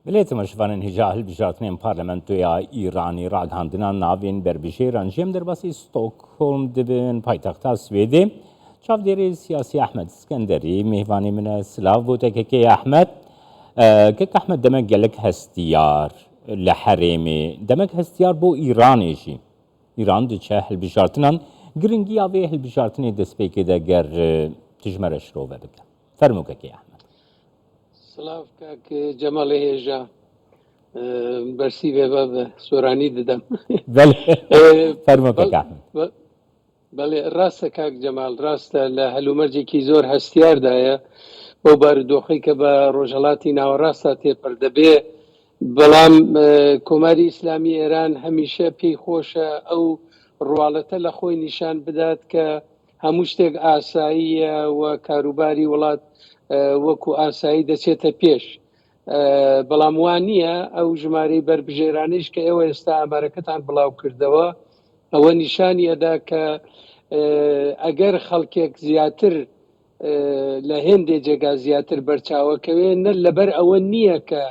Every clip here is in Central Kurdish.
Belê temaşevanên hêja hilbijartinên parlamentoya Îranê ragihandina navên berbijêran jî em derbasî Stockholm dibin paytexta Swêdê. Çavdêrê siyasî Ehmed Skenderî mêvanê min e. Silav bo te kekê Ehmed. Kek Ehmed demek gelek hestiyar li herêmê, demek hestiyar bo Îranê jî. Îran diçe hilbijartinan, giringiya vê hilbijartinê destpêkê de ger tu ji me re şirove bike. Fermo kekê Ehmed. Silav kak Cemalê hêja. Bersîvê ve bi soranî didem. Belê. Fermo kek Ehmed. Belê rast e kak Cemal, rast e li helûmercekî zor hestiyar da ye. Bew barûdoxê ke bi Rojhelatî Nawerasta têpir dibê. Belam Komarî Îslamî Êran hemîşe pêy xoş e ew rwalete li xwe nîşan bidat ke هەموو شتێک ئاساییە و کاروباری وڵات وەکو ئاسایی دەچێتە پێش. بەڵام وا نییە ئەو ژمارەی بەربژێرانەیش کە ئێوە ئێستا ئامارەکەتان بڵاو کردەوە ئەوە نیشانی ئەدا کە ئەگەر خەڵکێک زیاتر لە هێندێ جێگا زیاتر بەرچاوەکەوێ نە لەبەر ئەوە نییە کە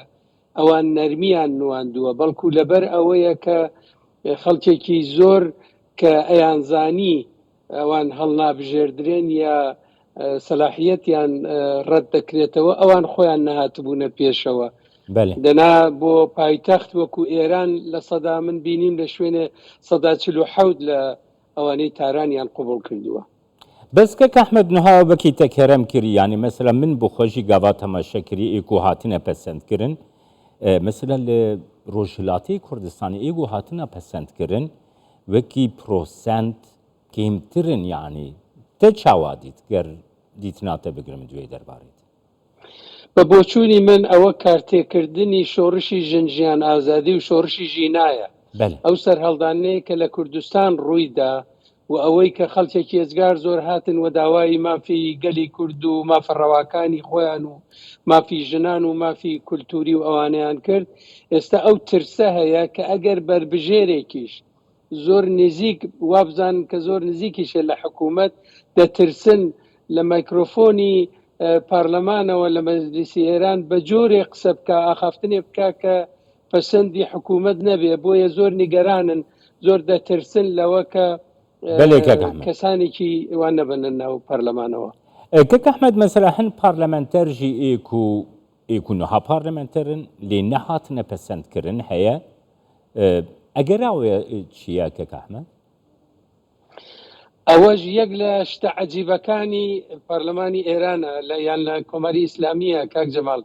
ئەوان نەرمیان نواندووە بەڵکو لەبەر ئەوەیە کە خەڵکێکی زۆر کە ئەیانزانی ئەوان هەڵنابژێردرێن یا سەلاحیەتیان ڕەت دەکرێتەوە ئەوان خۆیان نەهاتبوونە پێشەوە دەنا بۆ پایتەخت وەکو ئێران لە سەدا من بینیم لە شوێنێ 147 لە ئەوانەی تارانیان قوبڵ کردووە. بەس کەک ئەحمەد نها وەکی تە کەرەم کری یانی مەسەلا من بخوە ژی گاڤا تەماشە کری ئێ کو هاتنە پەسەند کرن مەسەلا لە ڕۆژهلاتی کوردستانی ئێ گو هاتنە پەسەند کرن وەکی پرۆسەنت کێمترن یانی تە چاوا دیت گەر دیتنا تە بگرم دوێ دەربارەی. بە بۆچوونی من ئەوە کارتێکردنی شۆڕشی ژن ژیان ئازادی و شۆڕشی ژینایە. ئەو سەرهەڵدانەیە کە لە کوردستان ڕووی دا و ئەوەی کە خەڵکێکی ئێجگار زۆر هاتن و داوای مافی گەلی کورد و مافە ڕەواکانی خۆیان و مافی ژنان و مافی کولتووری و ئەوانەیان کرد، ئێستا ئەو ترسە هەیە کە ئەگەر بەربژێرێکیش زۆر نزیک وابزانن کە زۆر نزیکیشە لە حکوومەت، دەترسن لە مایکرۆفۆنی پارلەمانەوە لە مەجلیسی ئێران بە جۆرێ قسە بکا، ئاخافتنێ بکا کە پەسەندی حکوومەت نەبێ، بۆیە زۆر نیگەرانن، زۆر دەترسن لەوە کە بەلێ کاک ئەحمەد. کەسانێکی وا نەبەنە ناو پارلەمانەوە. کاک ئەحمەد مەسەلا هەن پارلەمەنتەر ژی ئێک و ئێک و نها پارلەمەنتەرن لێ نەهاتنە پەسەند کرن هەیە ئەگەرا وێ چییە کاک ئەحمەد؟ ئەوەش یەک لە شتە عەجیبەکانی پەرلەمانی ئێرانە لە یان لە کۆماری ئیسلامیە کاک جەماڵ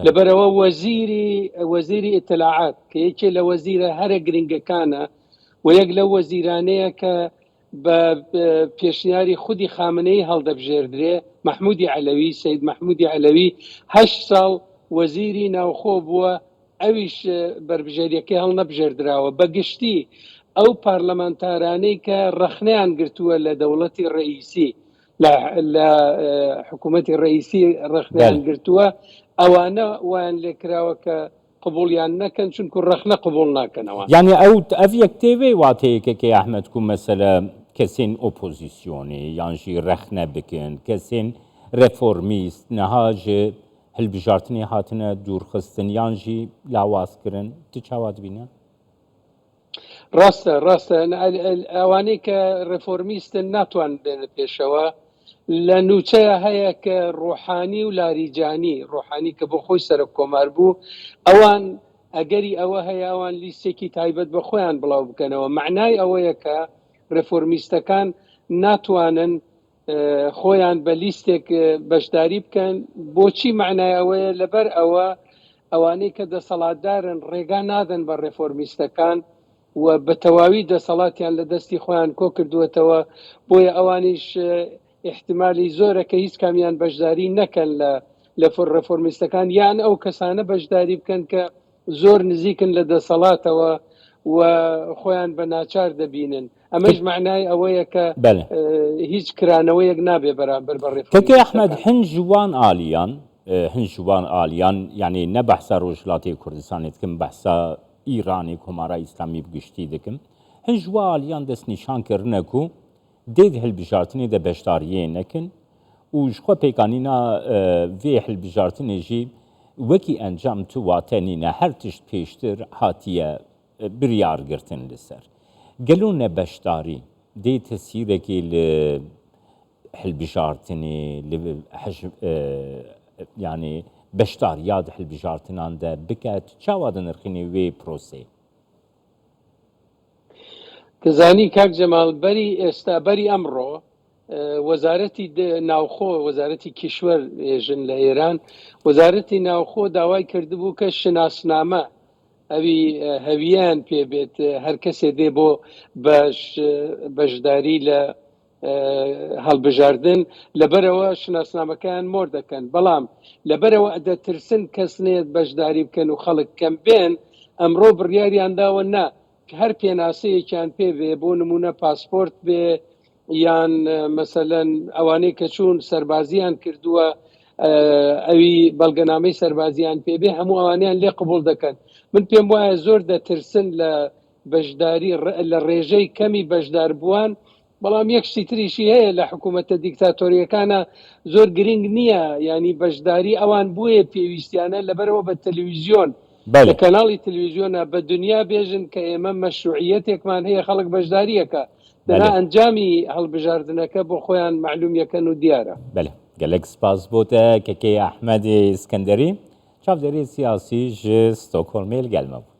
لەبەرەوە وەزیری وەزیری ئیتلاعات کە یەکێ لە وەزیرە هەرە گرنگەکانە و یەک لەو وەزیرانەیە کە بە پێشنیاری خودی خامنەی هەڵدەبژێردرێ مەحمودی عەلەوی سید مەحمودی عەلەوی هەشت ساڵ وەزیری ناوخۆ بووە ئەویش بەربژێریەکەی هەڵنەبژێردراوە. بە گشتی ئەو پارلەمانتارانەی کە ڕەخنەیان گرتووە لە دەوڵەتی ڕەئیسی، لە حکوومەتی ڕەئیسی ڕەخنەیان گرتووە، ئەوانە وایان لێکراوە کە قبوڵیان نەکەن، چونکو ڕەخنە قبوڵ ناکەن ئەوان. یانی ئەو ئەڤ یەک تێ وێ واتەیە کەکەی ئەحمەد کو مەسەلە کەسێن ئۆپۆزیسیۆنێ یان ژی ڕەخنە بکن کەسێن ڕێفۆرمیست نها ژ هەلبژارتنێ هاتنە دوورخستن یان ژی لاواز کرن ت چاوا دبینە؟ ڕاستە ڕاستە ئەوانەی کە ڕێفۆرمیستن ناتوان بێنە پێشەوە لە نوچەیە هەیە کە ڕۆحانی و لاریجانی ڕۆحانی کە بۆ خۆی سەرۆک کۆمار بوو ئەوان ئەگەری ئەوە هەیە ئەوان لیستێکی تایبەت بە خۆیان بڵاو بکەنەوە معنای ئەوەیە کە ڕێفۆرمیستەکان ناتوانن خۆیان بە لیستێک بەشداری بکەن بۆچی معنای ئەوەیە لەبەر ئەوە ئەوانەی کە دەسەڵاتدارن ڕێگا نادەن بە ڕێفۆرمیستەکان و بە تەواوی دەسەڵاتیان لە دەستی خۆیان کۆ کردووەتەوە بۆیە ئەوانیش احتمالی زۆرە کە هیچ کامیان بەشداری نەکەن لە لە ڕێفۆرمیستەکان یان ئەو کەسانە بەشداری بکەن کە زۆر نزیکن لە دەسەڵاتەوە و خۆیان بە ناچار دەبینن ئەمەش معنای ئەوەیە کە هیچ کرانەوەیەک نابێ بەرامبەر بە کەکە ئەحمەد هەن ژوان ئالیان هەن ژوان ئالیان یعنی نە بەحسا ڕۆژهەڵاتی کوردستانی دکم بەحسا ئیرانی کۆمارا ئیسلامی بگشتی دکم هەن ژوا ئالیان دەستنیشان کردنە کو دێ di hilbijartinê de beşdariyê nekin û ji xwe pêkanîna vê hilbijartinê jî. وەکی ئەنجام تو واتە نینە هەر تشت پێشتر هاتیە بریار گرتن لەسەر. گەلۆ نەبەشداری دێ تەسیرەکی لە هەلبژارتنێ لە یانی بەشداریا د هەلبژارتنان دە بکە تو چاوا دنرخینێ وێ پرۆسێ؟ دەزانی کاک جەماڵ بەری ئێستا بەری ئەمڕۆ وەزارەتی ناوخۆ وەزارەتی کیشوەر ژن لە ئێران وەزارەتی ناوخۆ داوای کردبوو کە شناسنامە ئەوی هەویان پێ بێت هەر کەسێ دێ بۆ بەشداری لە هەڵبژاردن لەبەرەوە شناسنامەکەیان مۆر دەکەن بەڵام لەبەرەوە دەترسن کەس نێت بەشداری بکەن و خەڵک کەم بێن ئەمڕۆ بڕیاریان داوە نا هەر پێناسەیەکیان پێ بێ بۆ نمونە پاسپۆرت بێ یان مەسەلەن ئەوانەی کە چوون سەربازیان کردووە ئەوی بەڵگەنامەی سەربازیان پێ بێ هەموو ئەوانیان لێ قبول دەکەن من پێم وایە زۆر دەترسن لە بەشداری لە ڕێژەی کەمی بەشداربووان بەڵام یەک شتی تریشی هەیە لە حکوومەتە دیکتاتۆریەکانە زۆر گرنگ نییە ینی بەشداری ئەوان بۆیە پێویستیانە لەبەرەوە بە تەلویزیۆن لە کەناڵی تلویزیۆنە بە دنیا بێژن کە ئێمە مەشروعیەتێکمان هەیە خەڵک بەشداریەکە دەنا ئەنجامی هەڵبژاردنەکە بۆ خۆیان مەعلوم یەکەن و دیارە. بەلێ گەلەک سپاس بۆ تە کەکەی ئەحمەدی ئیسکەندەری چاودێری سیاسی ژ ستۆکهۆڵمێ لگەل مە بوو.